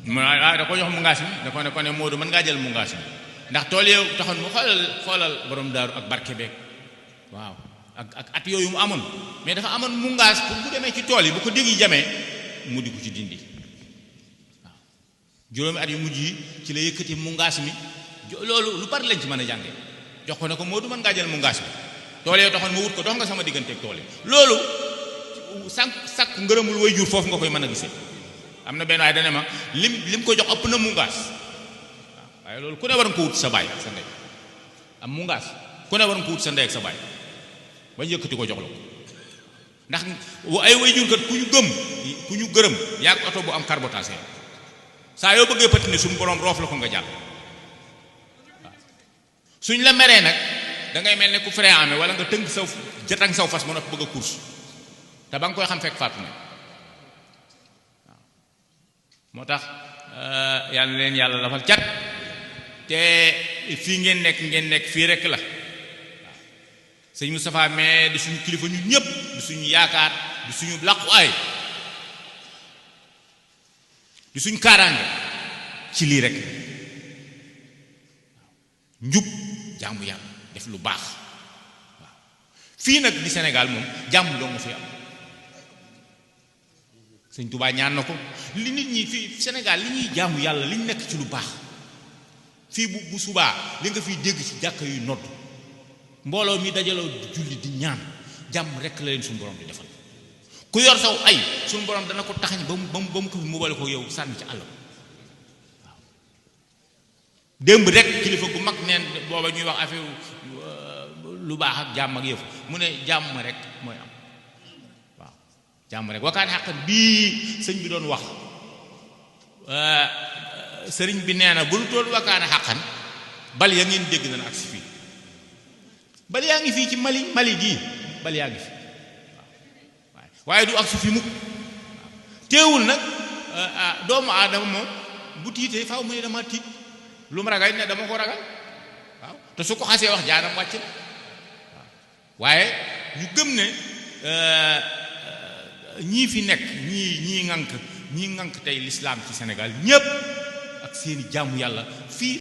da ko jox mungaas mi da ko ne Modou mën ngaa jël mungaas mi ndax tool yow taxoon mu xoolal borom daaru ak barke beeg waaw ak at yooyu mu amoon mais dafa amoon mungaas pour bu demee ci tool yi bu ko dégg yi jamee mu di ko ci dindi waaw juróomi at yu mujj yi ci la yëkkati mungaas mi loolu lu bari lañ ci mën a jànge jox ko ne ko Modou mën ngaa jël mungaas mi tool yow taxoon ma wut ko dox nga sama digganteeg tool yi loolu sàkk ngërëmul way jur foofu nga koy mën a gisee am na benn waaye dane ma lim ko jox ëpp na mungaas waaw waaye loolu ku ne war nga ko wut sa baay sa ndey am mungaas ku ne war nga ko wut sa ndey ak sa baay bañ yëkkati ko jox la ko ndax ay way jur kat ku ñu gërëm yaa ko oto bu am carbotation saa yoo bëggee patine suñu borom roof la ko nga jàll waaw suñ la meree nag da ngay mel ne ku frein amee wala nga tënk saw jatang saw fas mën a bëgg a course te ba nga koy xam fekk faatu ne waaw moo tax yàlla leen yàlla lafal cat te fii ngeen nekk fii rekk la waaw sëñ Moustapha mais di suñu kilifa ñu ñëpp di suñu yaakaar di suñu làquwaay di suñu kaaraange ci lii rek njub jaamu yàlla def lu baax waaw fii nag di Sénégal moom jàmm doo nga fi am sëñ Touba ñaan na ko li nit ñi fii Sénégal li ñuy jaamu yàlla li ñu nekk ci lu baax fii bu subaa li nga fiy dégg ci jàkka yu nodd mbooloo mi dajaloo julli di ñaan jàmm rek la leen suñu borom di defal ku yor saw ay suñu borom dana ko taxañ ba mu ko fi mu bale ko yow sànni ci àll waaw démb rek kilifa gu mag neen booba ñuy wax affaire lu baax ak jàmm ak yëf mu ne jàmm rek mooy am waaw jàmm rek wakaan xàqat bii sëñ bi doon wax sëriñ bi nee na bu lu tool wakaana xàqan bal ya ngeen dégg na ak si fii bal yaa ngi fii ci Mali gii bal yaa ngi fi waaw waaye du ak si fi mukk teewul nag doomu aadama moom bu tiitee faaw mu ne dama tiit lu mu ragal ne dama ko ragal waaw te su ko xasee wax jaanam wàcc na waaw waaye ñu gëm ne ñii fi nekk ñii ŋànk tey lislaam ci Sénégal ñépp ak seeni jaamu yàlla fii